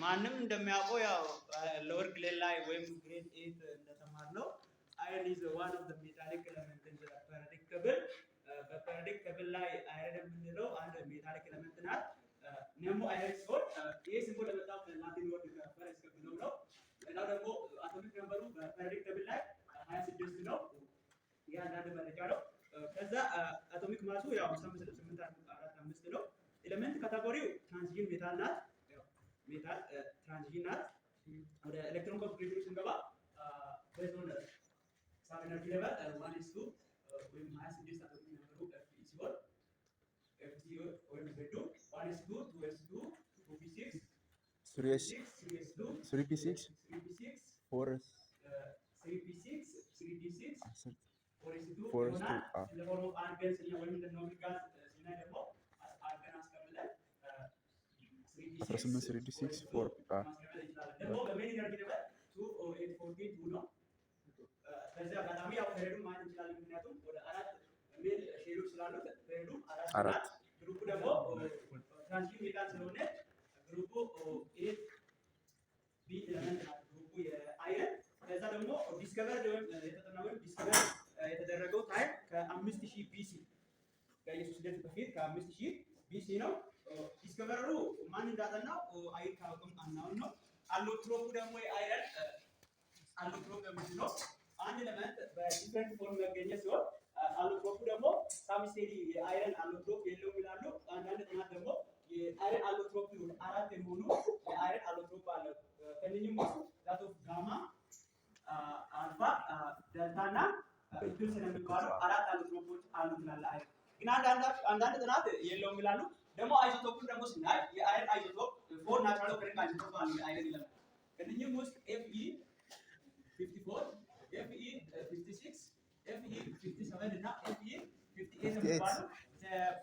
ማንም እንደሚያውቀው ያው lower grade ላይ ወይም grade 8 እንደተማርነው iron is one of the metallic element in the periodic table። በ periodic table ላይ iron የምንለው አንድ metallic element ናት። ደግሞ iron ሲሆን ይህ symbol የመጣው ከላቲን word ከ ferrous ከሚለው ነው። ሌላው ደግሞ atomic number ኡ በ periodic table ላይ 26 ነው። ይህ አንዳንድ መረጃ ነው። ከዛ atomic mass ኡ ያው 58.45 ነው። Element category ው transition metal ናት። Metal transition ናት። ወደ electron configuration ኑ ስንገባ based on sub energy level 1s2 ወይም 26 atomic number ኡ Fe ሲሆን Fe ወይም Z ኡ 1s2, 2s2, 2p6 3S 3s2 3P6 3p6 4 3p6, 3d6, 4s2 4S2 ይሆናል። እንደ form of argon ስናይ ወይም እንደ noble gas ስናይ ደግሞ አርገን አስቀምጠን 18 3D6 4 ማስቀመጥ እንችላለን። ደግሞ በ main energy level 2 8 14 2 ነው። በዚህ አጋጣሚ ያው period ኡን ማየት እንችላለን። ምክንያቱም ወደ አራት main shell ኦች ስላሉት period ኡ አራት አራት። ናት። Group ኡ ደግሞ transition metal ስለሆነ group ኡ 8b element ናት group ኡ የ iron። ከዛ ደግሞ discovered ወይም የተጠና ወይም discover የተደረገው time ከ5000 BC፣ ከኢየሱስ ልደት በፊት ከ5000 BC ነው። Discoverer ኡ ማን እንዳጠናው አይታወቅም፣ unknown ነው። Allotrope ኡ ደግሞ የ iron allotrope የምንለው አንድ element በ different form መገኘት ሲሆን allotrope ኡ ደግሞ some study የ iron allotrope የለውም ይላሉ። አንዳንድ ጥናት ደግሞ የ iron allotrope ወደ አራት የሚሆኑ የ iron allotrope አለ። ከእነኝም ውስጥ that of gamma፣ alpha፣ delta እና epsilon የሚባሉ አራት allotrope ኦች አሉ ትላለ iron። ግን አንዳንድ ጥናት የለውም ይላሉ። ደግሞ isotope ኡን ደግሞ ስናይ የ iron isotope four natural occurring isotope አሉ የ iron element። ከእነኝም ውስጥ Fe 54፣ Fe 56፣ Fe 57 እና Fe 58 የሚባሉ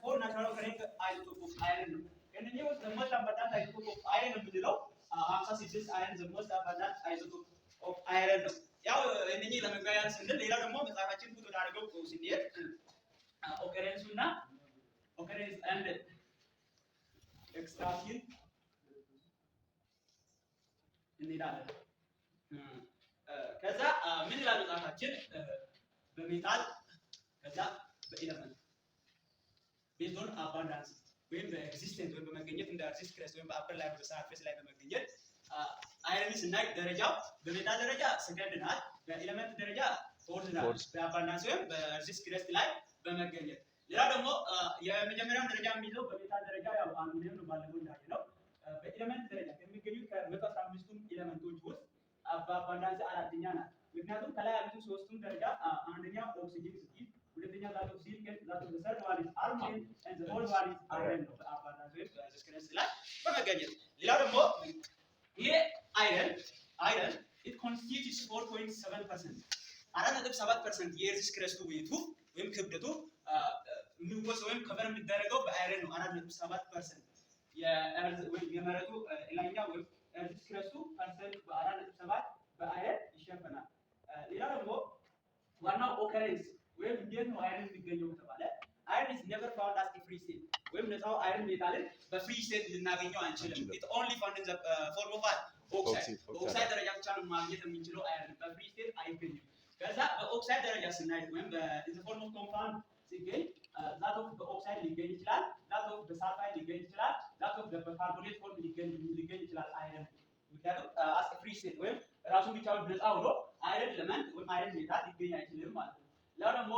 four natural occurring isotope of iron ነው። ከእነኚህ ውስጥ the most abundant isotope of iron የምንለው 56 iron the most abundant isotope of iron ነው። ያው እነኚህ ለመግቢያ ያህል ስንል ሌላው ደግሞ መጽሐፋችን put ወዳደረገው ስንሄድ occurrence ኡ እና occurrence and extraction እንሄዳለን። ከዛ ምን ይላል መጽሐፋችን? በ metal ከዛ በ element based on abundance ወይም በ existence ወይም በመገኘት እንደ earth's crust ወይም በ upper ላይ በ surface ላይ በመገኘት iron ስናይ ደረጃው በ metal ደረጃ ሰከንድ ናት፣ በ element ደረጃ fourth ናት። Fourth። በ abundance ወይም በ earth's crust ላይ በመገኘት ሌላ ደግሞ የመጀመሪያውን ደረጃ የሚይዘው በ metal ደረጃ ያው አሉሚኒየም ነው፣ ባለፈው እንዳየነው። በ element ደረጃ ከሚገኙት ከ115ቱም element ኦች ውስጥ በ abundance አራተኛ ናት። ምክንያቱም ከላይ ያሉትን ሶስቱም ደረጃ አንደኛ ኦክሲጅን ስትይዝ፣ ሁለተኛ that of silicon፣ that of the third one is aluminum and the fourth one is iron ነው በ abundance ወይም በ earth's crust ላይ በመገኘት። ሌላው ደግሞ ይሄ iron it constitutes 4.7%፣ 4.7% የ earth's crust ኡ weight ኡ ወይም ክብደቱ የሚወሰ ወይም cover የሚደረገው በ iron ነው። 4.7% የ earth ወይም የመሬቱ ላይኛው ወይም earth's crust ኡ percent በ4.7 በ iron ይሸፈናል። ሌላ ደግሞ ዋናው occurrence ወይም እንዴት ነው iron የሚገኘው ከተባለ iron is never found as free state ወይም ነፃው iron metal ን በ free state ልናገኘው አንችልም። It only found in the form of oxide። Oxide. በኦክሳይድ ደረጃ ብቻ ነው ማግኘት የምንችለው iron፣ በ free state አይገኝም። ከዛ በኦክሳይድ ደረጃ ስናይ ወይም በ in the form of compound ሲገኝ that of በ ኦክሳይድ ሊገኝ ይችላል። That of በ sulfide ሊገኝ ይችላል። That of በ carbonate form ሊገኝ ይችላል iron። ምክንያቱም as free state ወይም ራሱን ብቻውን ነፃ ሆኖ iron element ወይም iron metal ሊገኝ አይችልም ማለት ነው። ሌላው ደግሞ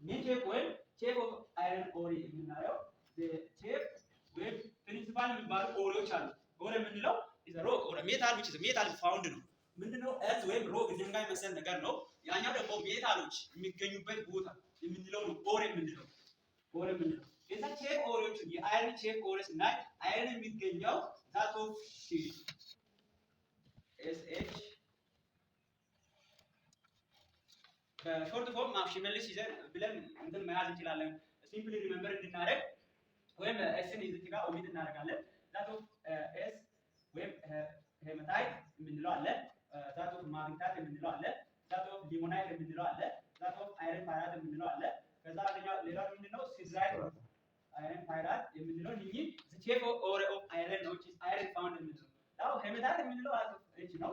main chief ወይም chief of iron ore የምናየው chief ወይም principal የሚባሉ ore ዎች አሉ። Ore የምንለው rock or metal which is metal found ነው። ምንድነው? Earth ወይም rock ድንጋይ መሰል ነገር ነው። ያኛው ደግሞ metal ኦች የሚገኙበት ቦታ የምንለው ነው ore የምንለው። Ore የምንለው ከዛ chief ore ዎችን የ iron chief ore ስናይ iron የሚገኘው that of schist፣ S H በ short form ሽመልስ ይዘን ብለን እንትን መያዝ እንችላለን። Simply remember እንድናደርግ ወይም S ን እዚች ጋር ኦሚት እናደርጋለን። That of S ወይም hematite የምንለው አለ። That of magnetite የምንለው አለ። That of limonite የምንለው አለ። That of iron pyrite የምንለው አለ። ከዛ አንደኛው ሌላው ምንድነው? Siderite ነው። Iron pyrite የምንለው እነኚህ chief ore of iron ነው። Iron found የምንለው ያው hematite የምንለው H ነው።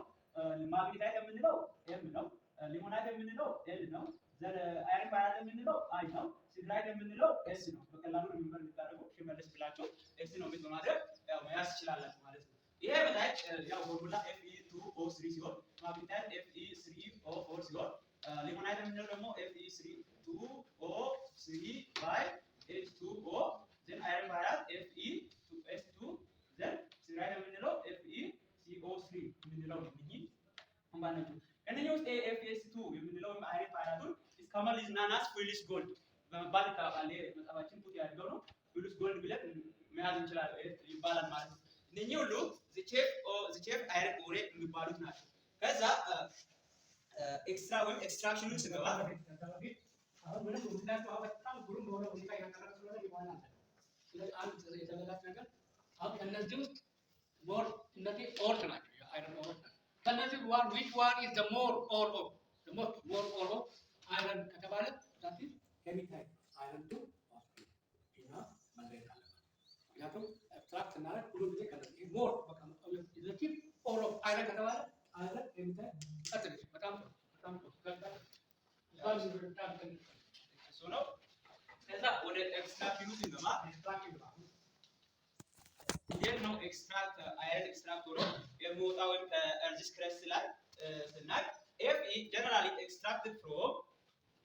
Magnetite የምንለው M ነው። Limonite የምንለው L ነው። Then iron pyrite የምንለው I ነው። Siderite የምንለው S ነው። በቀላሉ remember እንድታደርጉ ሽመልስ ብላችሁ S ነው omit በማድረግ ያው መያዝ ትችላላችሁ ማለት ነው። ይሄ hematite ያው formula Fe2O3 ሲሆን magnetite Fe3O4 ሲሆን limonite የምንለው ደግሞ Fe3 2 O3 by H2O, then iron pyrite Fe2S2, then siderite የምንለው FeCO3 የምንለው ነው። እነኚህ እንባናቸው ከእነኚህ ውስጥ FeS2 የምንለው ወይም iron pyrite ኡን commonly known as fool's gold በመባል ይታወቃል። ይሄ መጽሐፋችን put ያድርገው ነው። Fool's gold ብለን መያዝ እንችላለን ይባላል ማለት ነው። እነኚህ ሁሉ the chief iron ore የሚባሉት ናቸው። ከዛ extra ወይም extraction ኑን ስገባ ከዛ በፊት አሁን ምንም ሁላችሁ አሁን በጣም ግሩም በሆነ ሁኔታ እያቀረበ ስለሆነ የሆነ አለ። ስለዚህ አንድ የተዘጋጀ ነገር አሁን ከእነዚህ ውስጥ more እነዚህ ores ናቸው፣ የ iron ores ናቸው። ከእነዚህ one, which one is the more ore of the most more ore of iron ከተባለ that is hematite, iron 2 እና መለየት አለበት። ምክንያቱም extract ስናደርግ ሁሉ ጊዜ ከነዚህ more በቃ the chief ore of iron ከተባለ iron hematite። ቀጥል። በጣም ጥሩ፣ በጣም ጥሩ። በጣም እሱ ነው። ከዛ ወደ extraction ኑ ስንገባ እንዴት ነው extract iron extract ሆኖ የሚወጣ ወይም ከ earth's crust ላይ ስናይ Fe generally extract from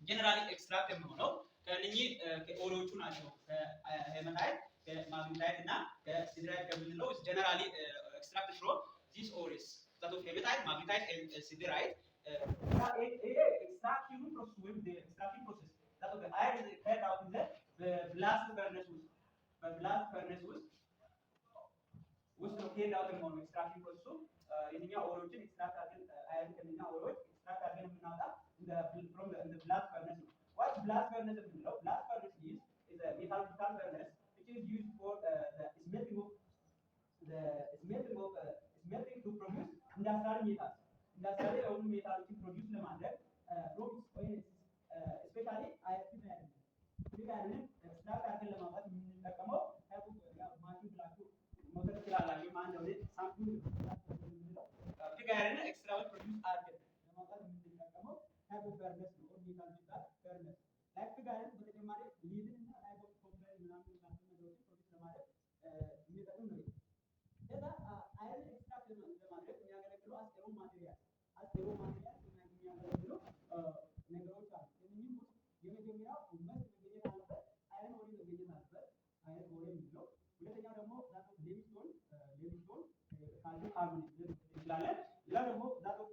generally extract የሚሆነው ከእነኚህ ከ ore ኦቹ ናቸው። ከ hematite፣ ከ magnetite እና ከ siderite ከምንለው generally extract from these ores, that of hematite, magnetite, siderite። ይሄ extraction ኑ process ወይም extraction process that of iron carried out in the blast furnace ውስጥ በ blast furnace ውስጥ ነው carried out የሚሆነው extraction process ኡ። የትኛው ore ኦችን extract አድርገን iron ከእነኛ ore ኦች extract አድርገን የምናወጣ from the blast furnace ነው። What blast furnace የምንለው blast furnace is a metallurgical furnace which is used for the smelting of smelting to produce industrial metals, industrial የሆኑ metal ኦችን produce ለማድረግ from especially iron, pig iron ን extract አድርገን ለማውጣት የምንጠቀመው ማሽን ብላችሁ መውሰድ ትችላላችሁ። ማን እንደሆነ something የምንለው pig iron ን extra produce አድርገን ለማውጣት የምንጠቀመው type of furnace ነው። Or metallurgical furnace like pig iron በተጨማሪ lead ን እና type of copper ምናምን የመሳሰሉ ነገሮችን produce ለማድረግ የሚጠቅም ነው። ከዛ iron extract ለማድረግ የሚያገለግሉ as raw material የሚያገለግሉ ነገሮች አሉ። ከእነኚህም ውስጥ የመጀመሪያው must መገኘት አለበት፣ iron ore መገኘት አለበት። Iron ore የሚለው ሁለተኛው ደግሞ that of limestone, calcium carbonate እንችላለን። ሌላው ደግሞ that of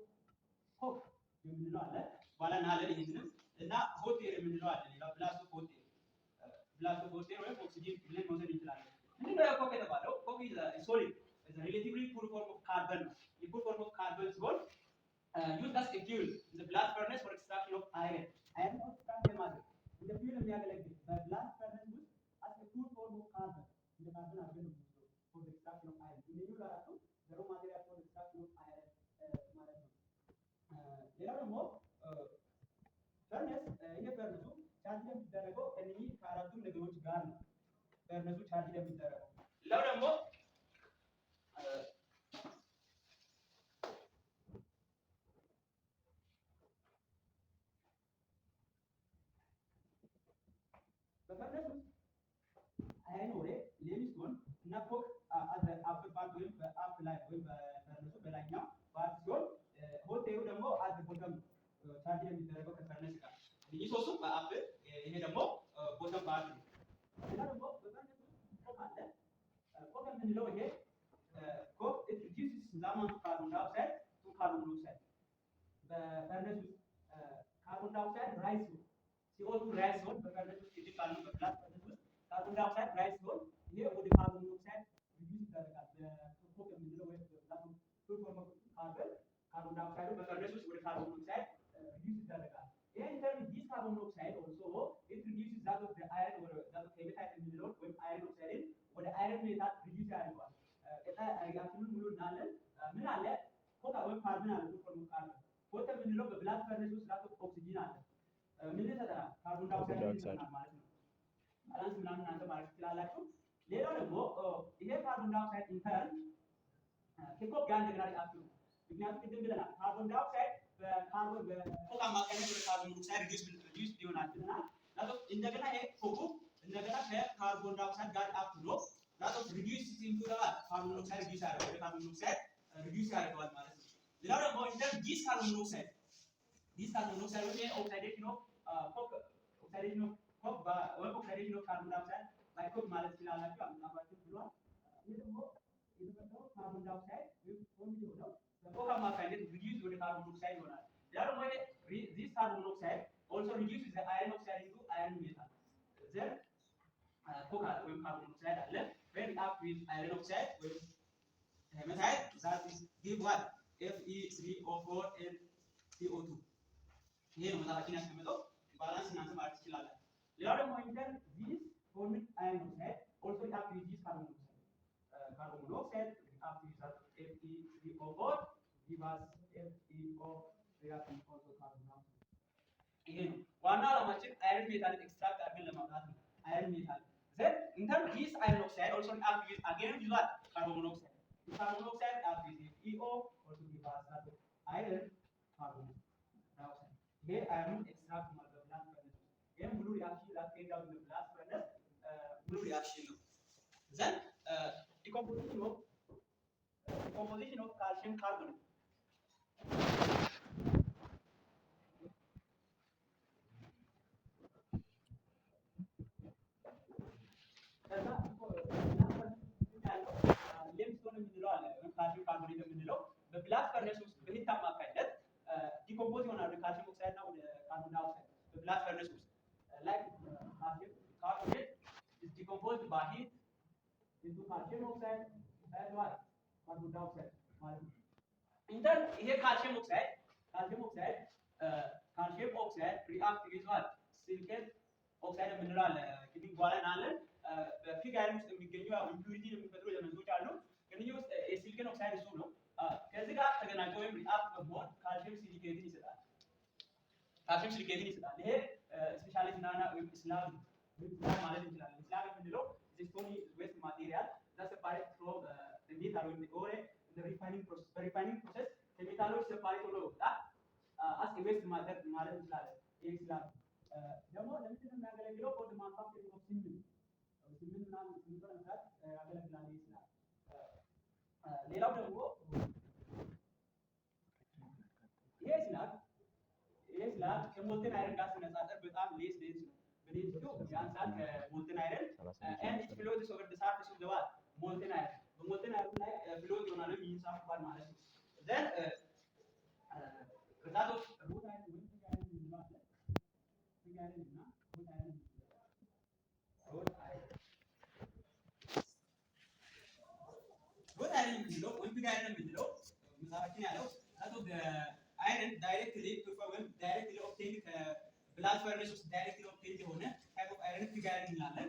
coke የምንለው አለ። በኋላ እናያለን ይህንንም እና hot air የምንለው አለ። ሌላው blast of hot air, blast of hot air ወይም ኦክሲጂን ብለን መውሰድ እንችላለን። ምንድን ነው coke የተባለው? Coke is solid, relatively pure form of carbon ነው። የ pure form of carbon ሲሆን used as a fuel in the blast furnace for extraction of iron. Iron extract ለማድረግ እንደ fuel የሚያገለግል በ blast furnace ውስጥ as a pure form of carbon እንደ ካርበን አድርገን ነው የምንወስደው for the extraction of iron። እነኚህ አራቱ the raw material for extraction of iron ማለት ነው። ሌላው ደግሞ furnace ይሄ furnace ኡ charge የሚደረገው ከእነኚህ ከአራቱም ነገሮች ጋር ነው። Furnace ኡ charge የሚደረገው ሌላው ደግሞ በ furnace ውስጥ iron ore፣ limestone እና coke upper part ወይም በ up ላይ ወይም በ furnace ኡ በላይኛው part ሲሆን hot air ኡ ደግሞ at bottom charge የሚደረገው ከ furnace ጋር። እነዚህ ሶስቱም በ up ይሄ ደግሞ bottom part ነው። ሌላ ደግሞ በ furnace ውስጥ coke አለ። Coke የምንለው ይሄ coke, it reduces the amount of carbon dioxide to carbon monoxide። በ furnace ውስጥ carbon dioxide rise ሲሆን CO2 rise ሲሆን በ furnace ውስጥ ቅድም ባልነው በ blast furnace ውስጥ carbon dioxide rise ሲሆን ይሄ ወደ carbon monoxide reduce ይደረጋል። በ coke የምንለው ወይም በ blast pure form of carbon carbon dioxide ኡ በ furnace ውስጥ ወደ carbon monoxide reduce ይደረጋል። ይሄ in turn this carbon monoxide also it reduces that of the iron or that of hematite የምንለውን ወይም iron oxide ን ወደ iron metal reduce ያደርገዋል። ቀጣይ reaction ኑን ሙሉ እናያለን። ምን አለ? Coke ወይም ካርበን አለ form of carbon። Coke የምንለው በ blast furnace ውስጥ that of oxygen አለ። ምን ይሰጠናል? Carbon dioxide ይሰጠናል ማለት ነው። Balance ምናምን እናንተ ማድረግ ትችላላችሁ። ሌላው ደግሞ ይሄ carbon dioxide in turn ከ coke ጋር እንደገና react ነው። ምክንያቱም ቅድም ብለናል carbon dioxide በ carbon በ coke አማካኝነት ወደ carbon monoxide reduce ይሆናል ብለናል። እንደገና ይሄ coke ኡ እንደገና ከ carbon dioxide ጋር react ሆኖ that of reduce into carbon monoxide reduce ያደርገዋል፣ ወደ carbon monoxide reduce ያደርገዋል ማለት ነው። ሌላው ደግሞ in turn this carbon monoxide ወይ oxidation of coke, oxidation of coke ወይም oxidation of carbon dioxide by coke ማለት ትችላላችሁ። አመጣባችሁ ብሏል። ይህ ደግሞ የተፈጠረው carbon dioxide ወይም form የሆነው በ coke አማካኝነት reduce ወደ carbon monoxide ይሆናል። ሌላው ደግሞ this carbon monoxide also reduce the iron oxide into iron metal. Then coke ወይም carbon monoxide አለ when react with iron oxide ወይም hematite, that is give what? Fe3O4 and CO2። ይሄ ነው መጽሐፋችን ያስቀመጠው። Balance እናንተ ማለት ትችላላችሁ። ሌላው ደግሞ in turn this formed iron oxide also react with this carbon monoxide. Carbon monoxide react with that Fe3O4 give us FeO react with also carbon dioxide። ይሄ ነው ዋና ዓላማችን፣ iron metal ን extract አድርገን ለማውጣት ነው። Iron metal, then in turn this iron oxide also react with again with what? Carbon monoxide. This carbon monoxide react with FeO also give us that iron carbon dioxide። ይሄ iron ኑን extract ማለት በ blast furnace። ይሄ ሙሉ reaction that carried out in blast furnace ሙሉ reaction ነው። Then decomposition of calcium carbonate. ከዛ ያለው limestone የምንለው አለ ወይም calcium carbonate የምንለው በ blast furnace ውስጥ በ heat አማካኝነት decompose ይሆናል ወደ calcium oxide እና ወደ carbon dioxide። በ blast furnace ውስጥ like calcium carbonate is decomposed by heat into calcium oxide and what? Carbon dioxide ማለት ነው። In turn ይሄ calcium oxide react with what? Silicate oxide የምንለው አለ። እንግዲህ በኋላ እናያለን። በ pig iron ውስጥ የሚገኙ impurity የሚፈጥሩ element ኦች አሉ። ከእነዚህ ውስጥ የ silicon oxide እሱ ነው። ከዚህ ጋር ተገናኝቶ ወይም react በመሆን calcium silicate ን ይሰጣል። Calcium silicate ን ይሰጣል። ይሄ specially ናና ወይም slag ወይም slag ማለት እንችላለን። Slag የምንለው stony waste material that separate from metal ወይም ore refining process፣ በ refining process ከ metal ኦች separate ሆኖ ይወጣ as waste matter ማለት እንችላለን። ይሄ slag ደግሞ ለምንድን ነው የሚያገለግለው? For manufacturing of cement፣ cement ምናምን ሲሚንቶ ለመስራት ያገለግላል ይሄ slag። ሌላው ደግሞ ይሄ slag ከ molten iron ጋር ሲነጻጸር በጣም less dense ነው። በ density ው ያንሳል ከ molten iron and it floats over the surface of the what? Molten iron። በ molten iron ላይ float ይሆናል ወይም ይንሳፈፋል ማለት ነው። Then that of wrought iron ወይም pig iron የምንለው አለ። Pig iron እና wrought iron, wrought iron, wrought iron የምንለው ወይም pig iron የምንለው መጽሐፋችን ያለው that of iron directly ወይም directly obtained ከ blast furnace ውስጥ directly obtained የሆነ type of iron pig iron እንላለን።